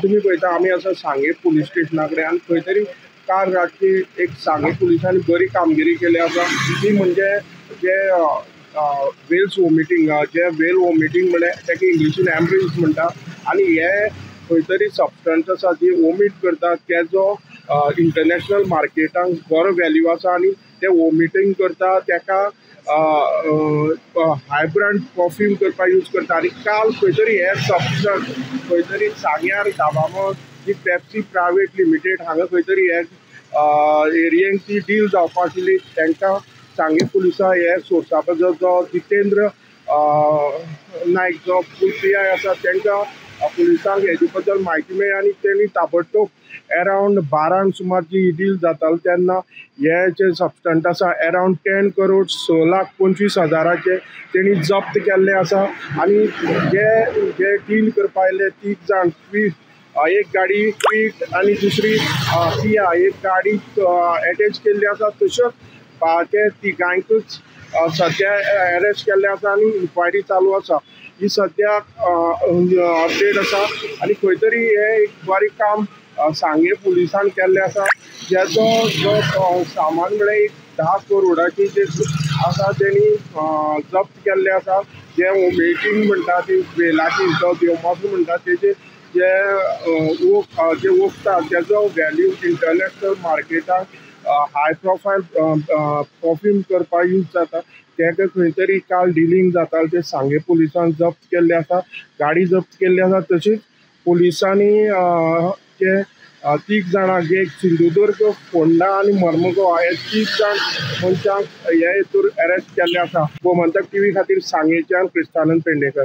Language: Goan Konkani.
तुमी पळयता आमी आसा सांगे पुलीस स्टेशना कडेन आनी खंय तरी काल रातची एक सांगे पुलिसांनी बरी कामगिरी केली आसा. ती म्हणजे जे वेल्स वॉमिटींग, जे वेल वॉमिटींग म्हळ्यार ताका इंग्लिशीन एम्ब्रिल्स म्हणटा आनी हे खंय तरी सबस्टन्स आसा जी वॉमीट करता तेजो इंटरनॅशनल मार्केटांक बरो वॅल्यू आसा आनी ते वॉमिटींग करता ताका हाय ब्रँड परफ्यूम करपाक यूज करता. आनी काल खंय तरी हे सबस्टन्स खंय तरी सांग्यार दाबामो जी पेप्सी प्रायवेट लिमिटेड हांगा खंय तरी हे एरियेंत ती डील जावपा आशिल्ली. तांकां सांगे पुलिसां हे सोर्सा बद्दल जो जितेंद्र नायक जो पी I आसा तांकां पुलिसांक हेजे बद्दल म्हायती मेळ्ळी आनी तेणी ताबडतोब अरावंड 12 सुमार जी डील जाताली तेन्ना हे जे सबस्टंट आसा अरावंड 10 करोड 6,25,000 तेणी जप्त केल्ले आसा. आनी जे जे डील करपा आयिल्ले 3 जाण, एक गाडी क्विट आनी दुसरी किया, एक गाडी एटॅच केल्ली आसा. तश्योच ते तिगांकूच सद्या एरेस्ट केल्ले आसा आनी इन्क्वायरी चालू आसा. ही सद्या अपडेट आसा आनी खंय तरी हें एक बरें काम सांगे पुलिसान केल्लें आसा. जेजो जो सामान म्हळ्यार एक 10 करोडाची जे आसा तेणी जप्त केल्लें आसा. जे वॉमिटींग म्हणटा ती वेलाची जो देवमासो म्हणटा तेजे जे जे वखदां तेजो व्हॅल्यू इंटरनॅशनल मार्केटाक हाय प्रोफायल परफ्यूम करपाक यूज जाता. तेका खंय तरी काल डिलींग जातालें तें सांगे पुलिसान जप्त केल्लें आसा, गाडी जप्त केल्ली आसा. तशीच पुलिसांनी ते 3 जाणांक, एक सिंधुदुर्ग, फोंडा आनी मर्मगो हे 3 जाण मनशांक हे हितूर अरेस्ट केल्ले आसा. गोमंतक टीव्ही खातीर सांगेच्यान क्रिस्तानंद पेडणेकर.